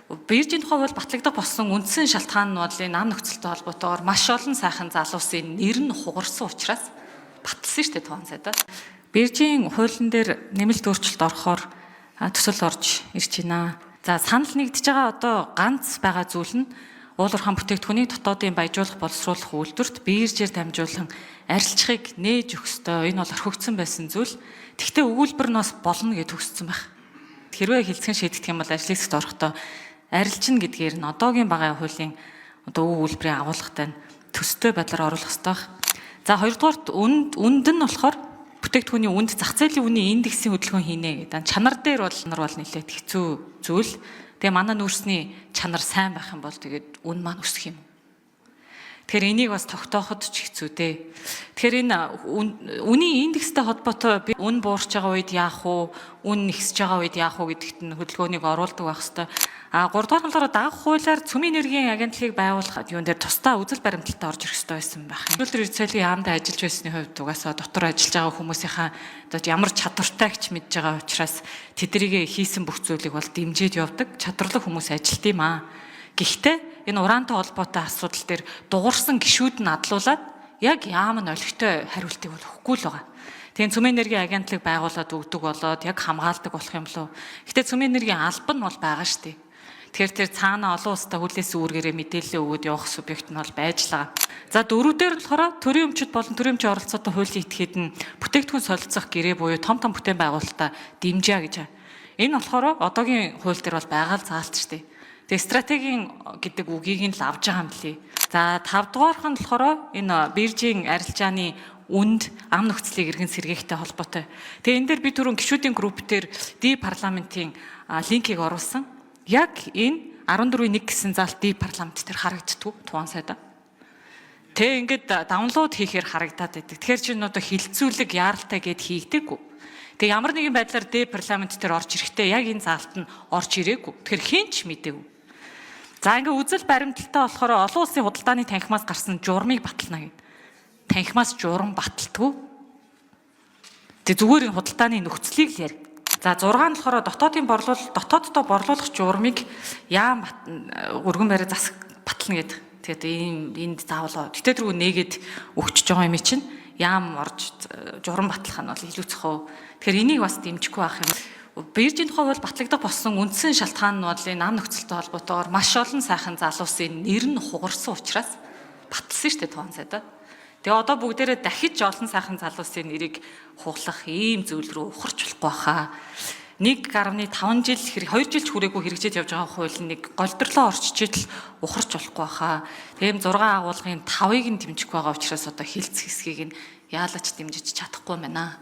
Биржийн тухай хууль батлагдах болсон үндсэн шалтгаан нь бол энэ ам нөхцөлтэй холбоотойгоор маш олон сайхан залуусын нэр нь хугарсан учраас баталсан шүү дээ, тухайн сайдаа. Биржийн хуулийн дээр нэмэлт өөрчлөлт орохоор төсөл орж ирж байна. За, санал нэгдэж байгаа одоо ганц байгаа зүйл нь уул уурхайн бүтээгдэхүүнийг дотоодын баяжуулах, боловсруулах үйлдвэрт биржээр дамжуулан арилжихыг нээж өгөх ёстой. Энэ бол орхигдсон байсан зүйл. Тэгэхдээ өгүүлбэр нь бас болно гэж төгссөн байх. Хэрвээ хэлцгэн шийдэгдэх юм бол ажлын хэсэгт орохдоо арилжина гэдгээр нь одоогийн байгаа хуулийн одоо өгүүлбэрийн агуулгатай нь төстэй байдлаар оруулах ёстой байх. За, хоёрдугаарт үнд нь болохоор бүтээгдэхүүний үнд зах зээлийн үнийн индексийн хөдөлгөөн хийнэ гэдэг. Чанар дээр бол нэлээд хэцүү зүйл. Тэгээ манай нүүрсний чанар сайн байх юм бол тэгээд үн маань өсөх юм. Тэгэхээр энийг бас тогтооход ч хэцүү дээ. Тэгэхээр энэ үнийн индекстэй холбоотой би үн буурч байгаа үед яах вэ? Үн ихсэж байгаа үед яах вэ гэдэгт нь хөдөлгөөнийг оруулдаг байх хэвээр. А гуравдугаар нь болохоор дагах хуулиар цөмийн энергийн агентлагийг байгуулах юун дээр тусдаа үзэл баримталтай орж ирэх ёстой байсан байх. Өнөөдөр эрдэс яамдаа ажиллаж байсны хувьд угаасаа дотор ажиллаж байгаа хүмүүсийнхаа одоо ямар чадвартай ч мэдж байгаа учраас тэднийг хийсэн бүх зүйлийг бол дэмжиж явдаг. Чадварлаг хүмүүс ажилт юм аа. Гэхдээ энэ ураантай холбоотой асуудал дээр дугуурсан гишүүд нь адлуулад яг яам нь олигтой хариултыг бол өгөхгүй л байгаа. Тэгээ цөмийн энергийн агентлаг байгуулад өгдөг болоод яг хамгаалдаг болох юм лөө. Гэтэ цөмийн энергийн алба нь бол байгаа шүү дээ. Тэгэхээр тэр цаана олон улстай хүлээсэн үүргээрээ мэдээлэл өгөөд явах субъект нь бол байж л байгаа. За, дөрөвдөр нь болохоор төрийн өмчт болон төрийн өмчийн оролцоотой хуулийн этгээд нь бүтээгдэхүүн солилцох гэрээ буюу том том бүтээн байгуулалтаа дэмжээ гэж. Энэ болохоор одоогийн хууль дээр бол байгаа л заалт шүү дээ. Тэгээ стратегийн гэдэг үгийг нь л авж байгаа юм лий. За, 5 дугаарх нь болохоор энэ биржийн арилжааны үнд ам нөхцөлийг эргэн сэргээхтэй холбоотой. Тэгээ энэ дээр би түрүүн гишүүдийн групп дээр ди парламентын линкийг оруулсан. Яг энэ 14-1 гэсэн заалт ди парламент дээр харагддаггүй тухайн сайдаа. Тэ ингээд download хийхээр харагдаад байдаг. Тэгэхээр чинь одоо хилцүүлэг яаралтай гэд хийгдэггүй. Тэгээ ямар нэгэн байдлаар ди парламент дээр орж ирэхдээ яг энэ заалт нь орж ирээгүй. Тэгэхээр хэн ч мдээгүй. За, ингээ үзэл баримталтай болохоор олон улсын худалдааны танхимаас гарсан журмыг батална гэд. Танхимаас журам баталдаггүй. Тэг зүгээр энэ худалдааны нөхцөлийг л ярь. За, 6 нь болохоор дотоодын борлуул дотооддоо борлуулах журмыг яам өргөн байраа засах батална гэдэг. Тэгээд ийм энд заавал тэгтээ тэргүй нээгээд өгчөж байгаа юм чинь яам орж журам батлах нь бол илүү цохоо. Тэгэхээр энийг бас дэмжихгүй байх юм. Биржийн тухай хууль батлагдах болсон үндсэн шалтгаан нь бол энэ ам нөхцөлтэй холбоотойгоор маш олон сайхан залуусын нэр нь хугарсан учраас баталсан шүү дээ, тухайн сайдаа. Тэгээ одоо бүгдээрээ дахиж олон сайхан залуусын нэрийг хуглах ийм зүйл рүү ухарч болохгүй хаа. 1.5 жил хэрэг 2 жил ч хүрээгүй хэрэгжээд явж байгаа хууль нэг голдрлоо орчиж ил ухарч болохгүй хаа. Тийм 6 агуулгын 5-ыг нь дэмжихгүй байгаа учраас одоо хилцэх хэсгийг нь яалаач дэмжиж чадахгүй байна.